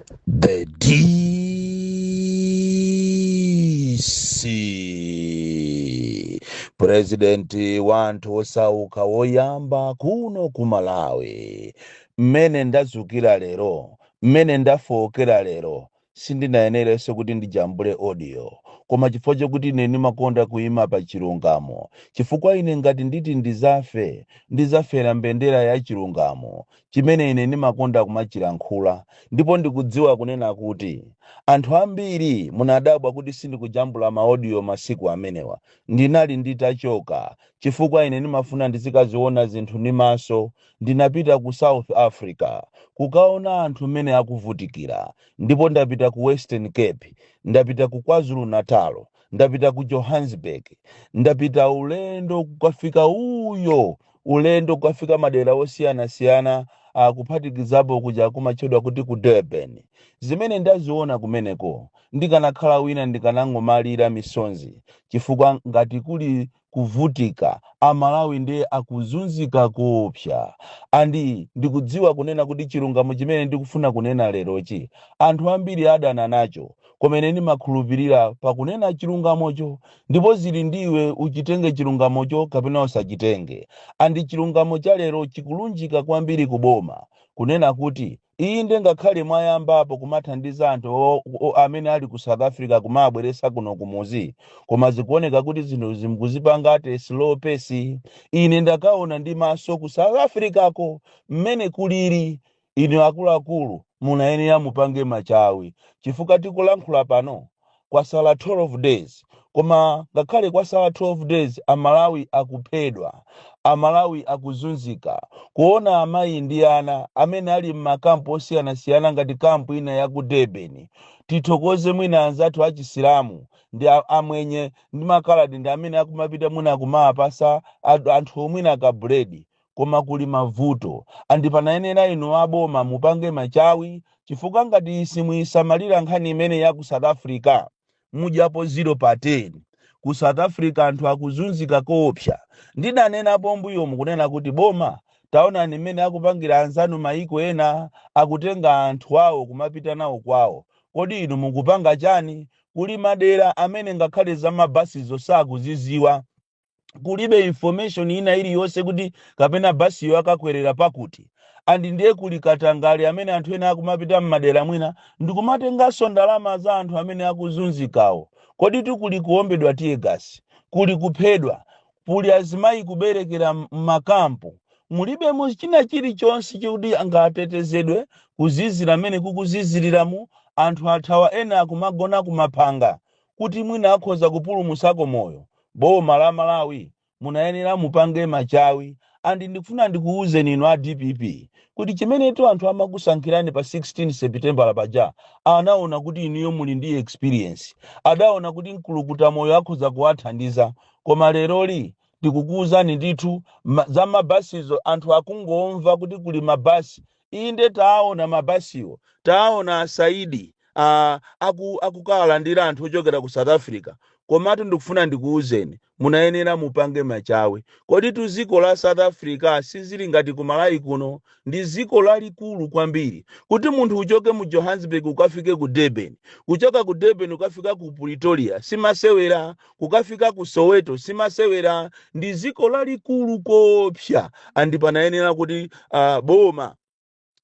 The DC, President wa anthu osauka woyamba kuno ku Malawi. Mmene ndazukira lero, mmene ndafowokera lero, sindinayenerenso kuti ndijambule audio, koma chifukwa chokuti ine ndimakonda kuyima pa chilungamo, chifukwa ine ngati nditi ndizafe, ndizafera mbendera ya chilungamo chimene ine ndimakonda kumachilankhula. Ndipo ndikudziwa kunena kuti anthu ambiri munadabwa kuti sindikujambula ma audio masiku amenewa. Ndinali nditachoka chifukwa ine ndimafuna ndizikaziona zinthu ndi maso. Ndinapita ku South Africa kukaona anthu mmene akuvutikira, ndipo ndapita ku Western Cape, ndapita ku KwaZulu Natal, ndapita ku Johannesburg, ndapita ulendo kukafika uyo, ulendo kukafika madera osiyanasiyana, kuphatikizapo kuja kumatchedwa kuti ku Durban. Zimene ndaziona kumeneko, ndikanakhala wina ndikanangomalira misonzi, chifukwa ngati kuli kuvutika, Amalawi ndiye akuzunzika koopsa. And ndikudziwa kunena kuti chilungamo chimene ndikufuna kunena lerochi anthu ambiri adana nacho, koma ine ndimakhulupirira pakunena chilungamocho, ndipo zili ndiwe uchitenge chilungamocho kapena usachitenge. And chilungamo cha lero chikulunjika kwambiri kuboma, kunena kuti inde, ngakhale mwayambapo kumathandiza anthu amene ali ku South Africa kumabweresa kuno kumuzi, koma zikuoneka kuti zinthu zimukuzipanga at slow pace. Ine ndakaona ndi maso ku South Africako mmene kulili. Ine akuluakulu, munayenera mupange machawi, chifukwa tikulankhula pano kwasala 12 days. Koma ngakhale kwasala 12 days, Amalawi akuphedwa, Amalawi akuzunzika. Kuona amayi ndi ana amene ali m'makampu osiyanasiyana, ngati kampu ina ya ku Durban. Tithokoze mwina anzathu achisilamu ndi amwenye ndi makaladi ndi amene akumapita mwina kumapasa anthu omwina akabuledi, koma kuli mavuto. And panayenera inu aboma mupange machawi, chifukwa ngati simuyisamalira nkhani imene ya ku South Africa, mudyapo 0 pa 10. Ku South Africa anthu akuzunzika koopsa. Ndidanenapo mbuyomu kunena kuti boma, taonani mmene akupangira anzanu maiko ena, akutenga anthu awo kumapita nawo kwawo. Kodi inu mukupanga chani? Kuli madera amene ngakhale za mabasizo sakuziziwa, kulibe information ina iliyonse kuti kapena basiyo akakwerera pakuti. And ndiye kuli katangale amene anthu ena akumapita mmadera mwina ndikumatenganso ndalama za anthu amene akuzunzikawo. Kodi tikuli kuombedwa tear gas, kuli kuphedwa, kuli azimayi kuberekera m'makampu, mulibemo china chilichonse chikuti angatetezedwe. Kuzizira amene kukuziziriramu, anthu athawa, ena akumagona kumaphanga kuti mwina akhoza kupulumusako moyo. Boma la Malawi, munayenera mupange machawi. And ndikufuna ndikuwuzeni inu a DPP kuti chimenetu anthu amakusankhirani pa 16 September paja, anaona kuti inuyo muli ndi experience, adaona kuti mkulukuta moyo akhoza kuwathandiza. Koma leroli ndikukuwuzani ndithu, za mabasizo anthu akungomva kuti kuli mabasi. Inde, taona mabasiwo, taona asaidi akukalandira anthu ochokera ku South Africa, komatu ndikufuna ndikuwuzeni, munayenera mupange machawi. Kodi tu dziko la South Africa sizili ngati ku Malawi kuno, ndi dziko lalikulu kwambiri. Kuti munthu uchoke mu Johannesburg ukafike ku Durban, kuchoka ku Durban ukafika ku Pretoria, simasewera. Kukafika ku Soweto simasewera. Ndi dziko lalikulu koopsa. And panayenera kuti boma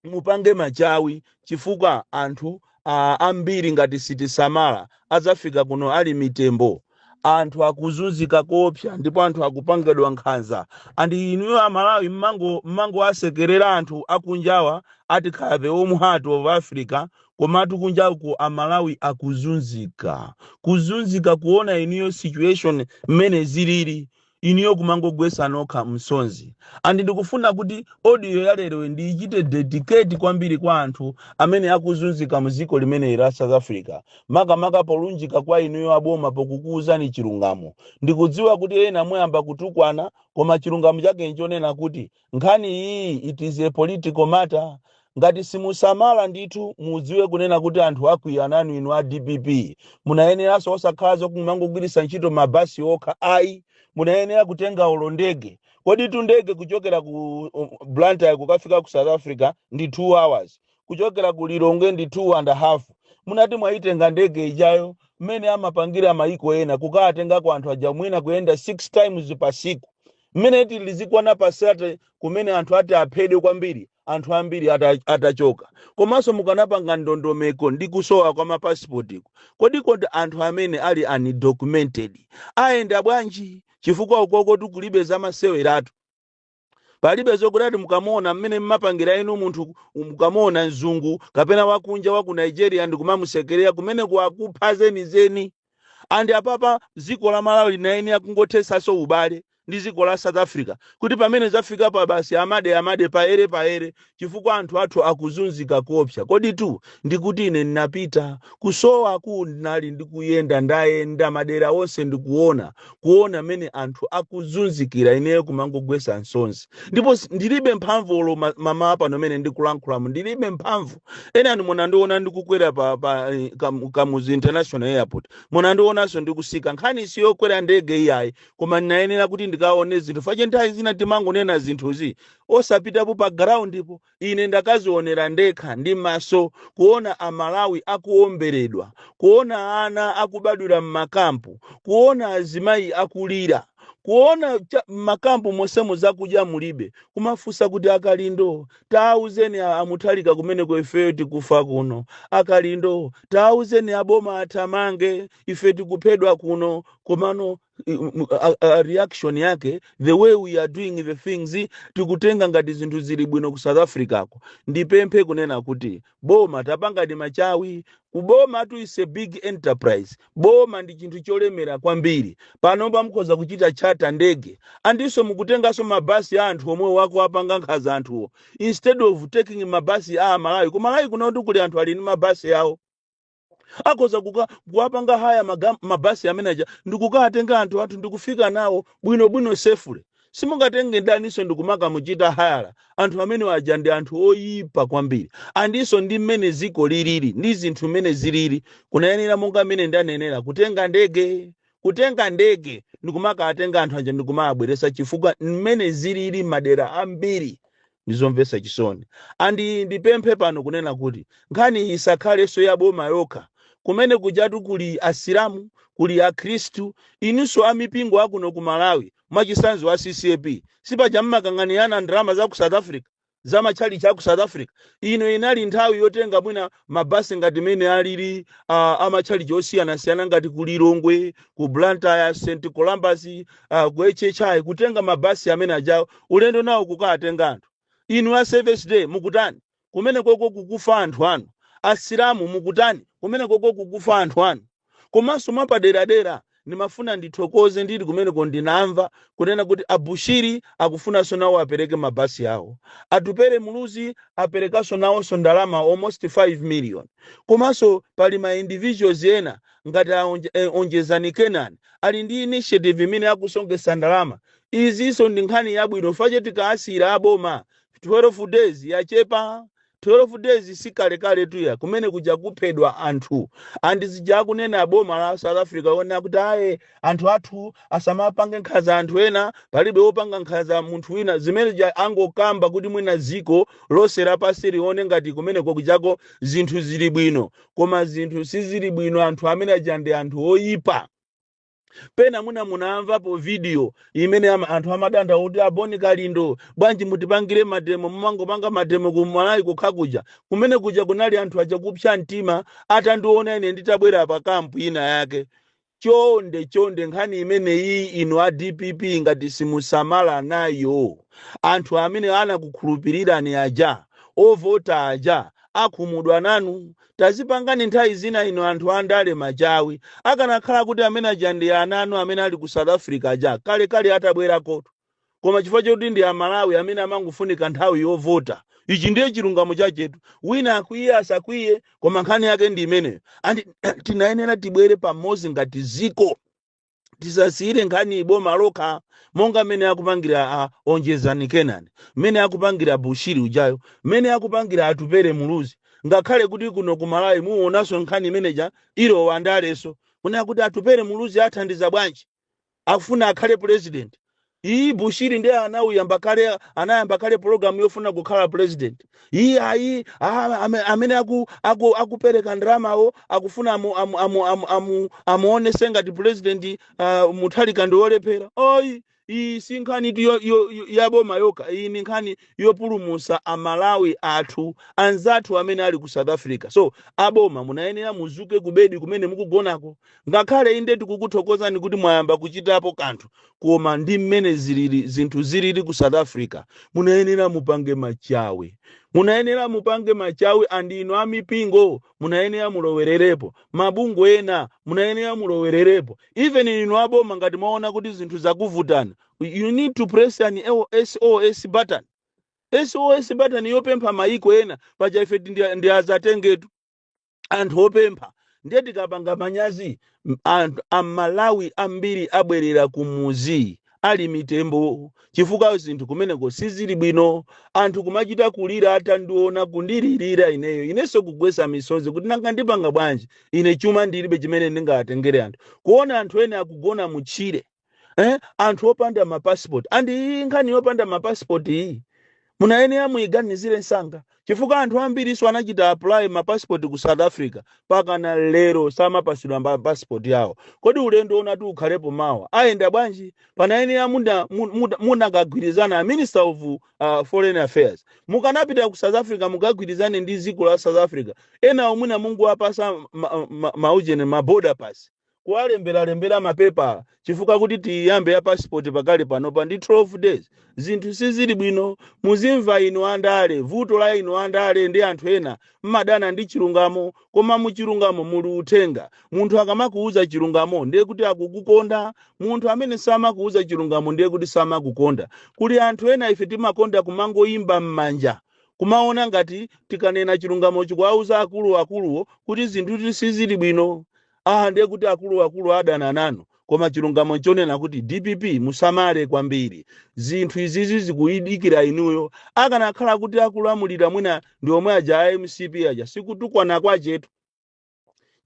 mupange machawi, chifukwa anthu ambiri ngati sitisamala adzafika kuno ali mitembo. Anthu akuzunzika koopsa, ndipo anthu akupangidwa nkhanza. And inuyo Amalawi mmango asekerera anthu akunjawa, ati khala the warm heart of Africa, komatu kunjaku Amalawi akuzunzika, kuzunzika. Kuona inuyo situation mmene zilili, inuyo kumangogwesa nokha msonzi. And ndikufuna kuti audio ya lero ndiyichite dedicate kwambiri kwa anthu amene akuzunzika mdziko limene la South Africa, makamaka polunjika kwa inuyo aboma, pokukuwuzani chilungamo. Ndikudziwa kuti ena muyamba kutukwana, koma chilungamo chake nchonena kuti nkhani iyi, it is a political matter. Ngati simusamala ndithu, mudziwe kunena kuti anthu akwiya nanu. Inu a DPP, munayeneranso osakhala zokumangogwiritsa ntchito mabasi okha ayi, munayenera kutenga olo ndege. Kodi tu ndege kuchokera ku Blantyre kukafika ku South Africa ndi 2 hours. Kuchoka ku Blantyre kukafika ku Johannesburg ndi 2 hours. Kuchokera ku Lilongwe ndi 2.5. Munati mwayitenga ndege ijayo, mmene amapangira maiko ena, kukatengako anthu aja, mwina kuyenda 6 times pa siku, mmene lizikwana pasate kumene anthu ati aphedwe kwambiri, anthu ambiri atachoka. Komanso mukanapanga ndondomeko ndi kusowa kwa mapasipotiko. Kodi anthu amene ali undocumented ayenda bwanji? Chifukwa ukoko kulibe zamaseweratu, palibe zokuti ati mukamuona mmene mmapangira inu munthu, mukamuona mzungu kapena wakunja wa ku Nigeria ndikumamusekerera, kumene kuakupha zenizeni. And apapa dziko la Malawi linayenera kungothesanso ubale ndi dziko la South Africa, kuti pamene zafika pa basi, amade amade, paere paere, chifukwa anthu athu akuzunzika kuopsa. Kodi tu ndikuti ine ndinapita kusowa ku, ndinali ndikuyenda, ndayenda madera onse, ndikuona kuona mmene anthu akuzunzikira, ineyo kumangogwesa nsonzi. Ndipo ndilibe mphamvu olo mama pano mene ndikulankhulamu ndilibe mphamvu. Ena munandiona ndikukwera pa Kamuzu International Airport, munandionanso ndikusika. Nkhani siyokwera ndege iyayi, koma ndinayenera kuti ndikaone zinthu. Fache nthawi zina timangonena zinthuzi osapitapo pa ground po. Ine ndakazionera ndekha ndi maso, kuona Amalawi akuomberedwa, kuona ana akubadwira m'makampu, kuona azimayi akulira, kuona m'makampu monsemo zakudya mulibe, kumafunsa kuti, "Akalindo, tauzeni amuthalika kumeneko, ifeyo tikufa kuno. Akalindo, tauzeni aboma athamange, ife tikuphedwa kuno." Komano reaction yake, the way we are doing the things, tikutenga ngati zinthu zili bwino ku South Africa ko. Ndipemphe kunena kuti boma, tapangani machawi kuboma tu. Is a big enterprise. Boma ndi chinthu cholemera kwambiri. Panopa mukhoza kuchita charter ndege, andinso mukutenganso mabasi a anthu omwe wako apanga nkhanza anthuwo, instead of taking mabasi a Malawi. Ku Malawi kunoti kuli anthu ali ndi mabasi awo, akhoza kuwapanga hire mabasi amene aja ndikukatenga anthu athu ndikufika nawo bwinobwino safely. Simungatenge ndaninso ndikumaka muchita hire anthu amene aja, ndi anthu oyipa kwambiri. Andinso ndi mmene ziko lilili ndi zinthu mmene zilili, kunayenera monga mmene ndanenera, kutenga ndege ndikumakatenga anthu aja ndikumabweresa, chifukwa mmene zilili madera ambiri ndizomvetsa chisoni. And ndipemphe pano kunena kuti nkhani isakhalenso ya boma yokha. Kumene kujatu kuli Asilamu, kuli Akhristu, inunso amipingo akuno ku Malawi, mwachisanzo wa CCAP, sipaja mmakang'anirana ndalama za ku South Africa, za matchalichi aku South Africa? Ino inali nthawi yotenga mwina mabasi ngati mene alili amatchalichi osiyanasiyana, ngati ku Lilongwe, ku Blantyre, St Columbus, ku HHI, kutenga mabasi amene ajawo ulendo nawo kukatenga anthu. Inu a Seventh Day mukutani kumene koko kukufa anthu anu? Asilamu mukutani kumene koko kukufa anthu anu? Komanso mwapaderadera ndimafuna ndithokoze, ndili kumeneko ndinamva kunena kuti Abushiri akufunanso nawo apereke mabasi awo, Atupere Muluzi aperekanso nawonso ndalama almost 5 million. Komanso pali ma individuals ena ngati Onjezani Kenani ali ndi initiative imene akusongesa ndalama. Izinso ndi nkhani yabwino. Fache tikaasira aboma 12 days yachepa. 12 days sikalekale tuya. Kumene kuja kuphedwa anthu, andizija kunena boma la South Africa ona kuti aye, anthu athu asamapange nkhanza anthu ena, palibe wopanga nkhanza munthu wina. Zimene ja angokamba kuti mwina ziko lonse lapansi lione ngati kumeneko kujako zinthu zili bwino, koma zinthu sizili bwino. Anthu amene aja ndi anthu oyipa. Pena mwina munamvapo video imene anthu amadanda kuti, "Aboni Kalindo, bwanji mutipangire mademo? Mumangopanga mademo ku Malawi kokha kuja." Kumene kuja kunali anthu aja kupsa mtima atandiona ine nditabwera pa kampu ina yake. Chonde chonde, nkhani imeneyi, inu a DPP, ngati simusamala nayo, anthu amene anakukhulupirirani aja, ovota aja, akhumudwa nanu. Tazipangani nthawi zina inu anthu andale machawi. Akanakhala kuti amene aja ndi ana anu amene ali ku South Africa aja, kalekale atabwerakotu, koma chifukwa choti ndi Amalawi amene amangofunika nthawi yovota. Ichi ndiye chilungamo chachetu. Wina akwiye asakwiye, koma nkhani yake ndi imeneyo. And tinayenera tibwere pamodzi ngati ziko, tisasiyire nkhani iboma lokha, monga mmene akupangira a Onjezani Kenani, mmene akupangira Bushiri ujayo, mmene akupangira Atupere Muluzi. Ngakhale kuti kuno ku Malawi muonanso nkhani imeneja ilowa ndaleso, kunena kuti Atupere Muluzi athandiza bwanji, akufuna akhale president. Iyi Bushiri ndiye anauyamba kale, anayamba kale program yofuna kukhala president. Iyi ayi, amene akupereka ndalamawo akufuna amuonese ngati President Mutharika ndi wolephera. Oyi, iyi si nkhani yaboma yokha. Iyi ni nkhani yopulumutsa Amalawi athu anzathu amene ali ku South Africa. So aboma munayenera muzuke kubedi kumene mukugonako. Ngakhale inde tikukuthokozani kuti mwayamba kuchitapo kanthu, koma ndi mmene zilili zinthu zilili ku South Africa, munayenera mupange machawi, munayenera mupange machawi. And inu amipingo munayenera mulowererepo, mabungwe ena munayenera mulowererepo. Even inu aboma, ngati mwaona kuti zinthu zakuvutani, you need to press an SOS button, SOS button yopempha maiko ena. Paja ife ndi azatengetu anthu opempha. Ndiye tikapanga manyazi, anthu Amalawi ambiri abwerera kumuzi ali mitembo, chifukwa zinthu kumeneko sizili bwino. Anthu kumachita kulira, atandiona kundilirira ineyo, inenso kugwesa misozi kuti nanga ndipanga bwanji ine? Chuma ndilibe chimene ndingatengere anthu. Kuona anthu ene akugona mutchire, eh? Anthu opanda mapasipoti. And iyi nkhani yopanda mapasipoti iyi munayenera muyiganizire msanga, chifukwa anthu ambiriso anachita apply mapasipoti ku South Africa, pakana lero samapasidwa mapasipoti yawo. Kodi ulendo unati ukhalepo mawa ayenda bwanji? Panayenera munakagwirizana a Minister of Foreign Affairs, mukanapita ku South Africa, mukagwirizane ndi dziko la South Africa. Ena omwina Mungu apasa maujene ma border pass, kuwalemberalembera mapepala, chifukwa kuti tiyambe ya passport pakali panopa ndi 12 days. Zinthu sizili bwino. Muzimva inu andale, vuto la inu andale ndi anthu ena, mmadana ndi chilungamo, koma muchilungamo muli uthenga. Munthu akamakuuza chilungamo ndiye kuti akukukonda. Munthu amene samakuuza chilungamo ndiye kuti samakukonda. Kuli anthu ena ife timakonda kumangoyimba m'manja, kumaona ngati tikanena chilungamo, chikuwauza akuluakuluwo kuti zinthu sizili bwino, ah, ndiye kuti akuluakulu adana nanu. Koma chilungamo chonena kuti DPP musamale kwambiri, zinthu izizi zikuyidikira inuyo. Akanakhala kuti akulamulira mwina ndi omwe aja a MCP aja, sikutukwana kwachetu.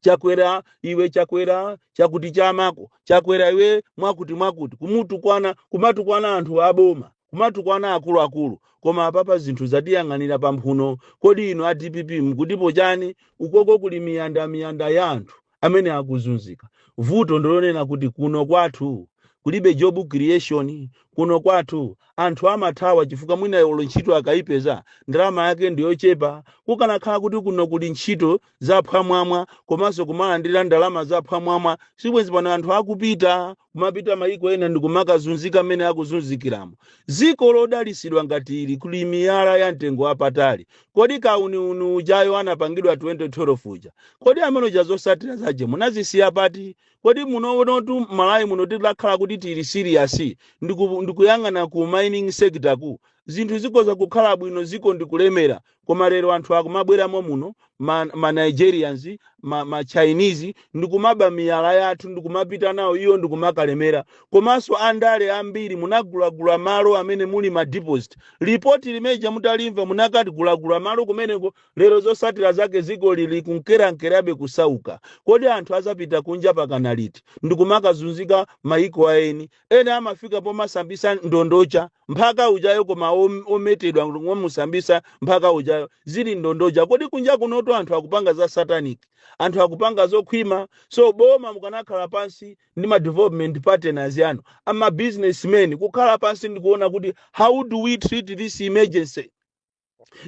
"Chakwera iwe, Chakwera chakuti chamako, Chakwera iwe mwakuti mwakuti," kumutukwana, kumatukwana anthu aboma, kumatukwana akuluakulu. Koma apapa zinthu zatiyang'anira pamphuno. Kodi inu a DPP mukutipo chani? Ukoko kuli miyanda miyanda ya anthu amene akuzunzika. Vuto ndilonena kuti kuno kwathu kulibe job creation. Kuno kwathu anthu amathawa chifukwa mwina olo ntchito akayipeza, ndalama yake ndiyochepa. Kukanakhala kuti kuno kuli ntchito zaphwamwamwa komanso kumalandira ndalama zaphwamwamwa, sibwenzi pano anthu akupita, kumapita mayiko ena ndikumakazunzika mmene akuzunzikiramo. Dziko lodalisidwa ngati ili, kuli miyala ya mtengo wapatali. Kodi kauniuni ujayo anapangidwa 2012 uja, kodi amene uja zosatira zaje munazisiya pati? Kodi munonotu Malawi muno tilakhala kuti tili serious ndikuyang'ana ku mining sector, ku zinthu zikoza kukhala bwino, ziko ndikulemera. Koma lero anthu akumabweramo muno, ma Nigerians, ma Chinese, ndikumaba miyala yathu, ndikumapita nawo iyo, ndikumakalemera. Komanso andale ambiri munagulagula malo amene muli ma deposit. Ripoti limeja mutalimva, munakati gulagula malo kumeneko. Lero zosatira zake ziko lili kunkerankerabe kusauka. Kodi anthu azapita kunja pakana liti ndikumakazunzika maiko aeni? Ena amafika pomasambisa ndondocha mphaka ujayo, koma ometedwa ngomusambisa mphaka ujayo zili ndondocha. Kodi kunja kunoto anthu akupanga za satanic, anthu akupanga zokhwima. So boma mukanakhala pansi ndi ma development partners yanu, ama businessmen, kukhala pansi ndikuona kuti how do we treat this emergency?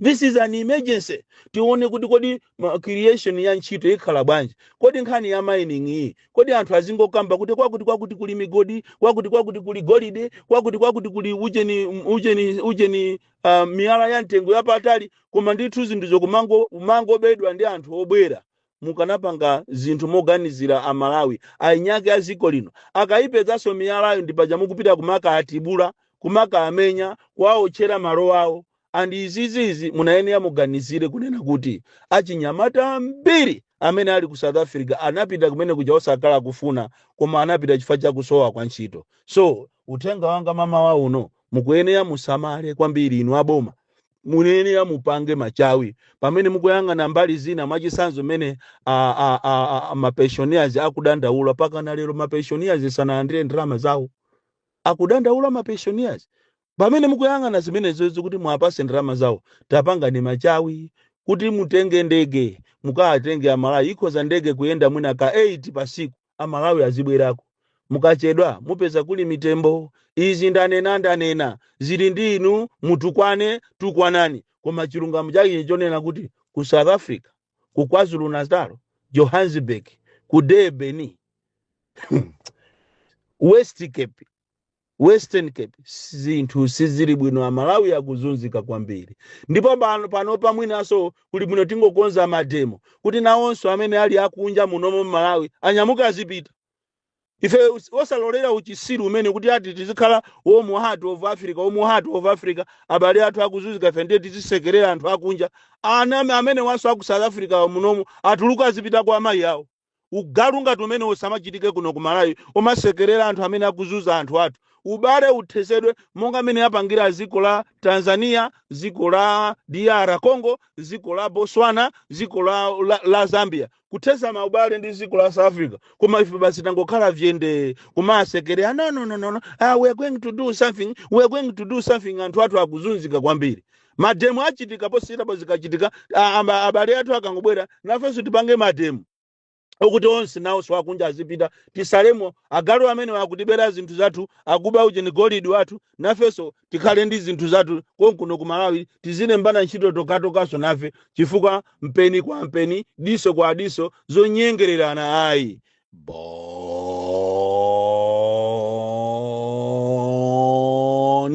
This is an emergency. Tione kuti kodi creation ya ntchito ikhala bwanji? Kodi nkhani ya mining iyi, kodi anthu azingokamba kuti kwakuti kwakuti kuli migodi, kwakuti kwakuti kuli golide, kwakuti kwakuti kuli ujeni ujeni ujeni, miyala ya mtengo yapatali, koma ndithu zinthu zokumango kumangobedwa ndi anthu obwera? Mukanapanga zinthu moganizira Amalawi ainyake a ziko lino. Akayipezanso miyalayo, ndi paja mukupita kumaka atibula, kumaka amenya, kuwaotchera malo awo. And izizizi munayenera muganizire kunena kuti achinyamata ambiri amene ali ku South Africa anapita kumene kuja osakhala kufuna, koma anapita chifukwa chakusowa kwa ntchito. So uthenga wanga mamawa uno, mukuyenera musamale kwambiri inu aboma, muyenera mupange machawi pamene mukuyang'ana mbali zina. Mwachisanzo, mmene ma pensioners akudandaula, pakana lero ma pensioners sanalandire ndalama zawo. Akudandaula ma pensioners. Pamene mukuyang'ana zimenezozo kuti mwapase ndalama zawo, tapangani machawi kuti mutenge ndege mukawatenge Amalawi. Ikhoza ndege kuyenda mwina ka 8 pasiku, Amalawi azibwerako. Mukachedwa mupeza kuli mitembo. Izi ndanena, ndanena, zili ndi inu, mutukwane, tukwanani, koma chilungamo chake chonena kuti ku South Africa, ku KwaZulu Natal, Johannesburg, ku Durban, West Cape, Western Cape, zinthu sizili bwino. Amalawi akuzunzika kwambiri. Ndipo pano pamwinanso kuli bwino tingokonza ma demo kuti nawonso amene ali akunja munomo mMalawi anyamuke azipita. Ife osalolera uchisiru umene kuti ati tizikhala warm heart of Africa, warm heart of Africa. Abale athu akuzunzika, ife ndiye tizisekerera anthu akunja. Ana amene wanso aku South Africa munomu atuluka azipita kwa amayi awo. Ugalu ngati umene usamachitike kuno ku Malawi, umasekerera anthu amene akuzunza anthu athu. Ubale uthesedwe monga amene apangira dziko la Tanzania, dziko la DR Congo, dziko la Botswana, dziko la Zambia, kuthesa maubale ndi dziko la South Africa. Koma ife basi tangokhala vyende kumasekerera. No, no, no, no, no. Ah, we are going to do something, we are going to do something. Anthu athu akuzunzika kwambiri. Ma demo achitika positapo, zikachitika, abale athu akangobwera, nafenso tipange ma demo okuti onse nawo akunja azipita, tisalemo agalu amene akutibera zinthu zathu, akuba ucheni golidi wathu. Nafenso tikhale ndi zinthu zathu konkuno ku Malawi, tizilembana ntchito tokatokaso nafe, chifukwa mpeni kwa mpeni, diso kwa diso, zonyengererana ayi. Bon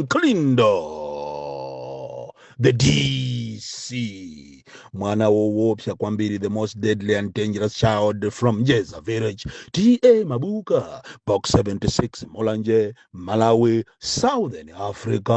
Kalindo, the DC, mwana woopsa kwambiri, the most deadly and dangerous child from Jeza Village, TA Mabuka, Box 76, Mulanje, Malawi, Southern Africa.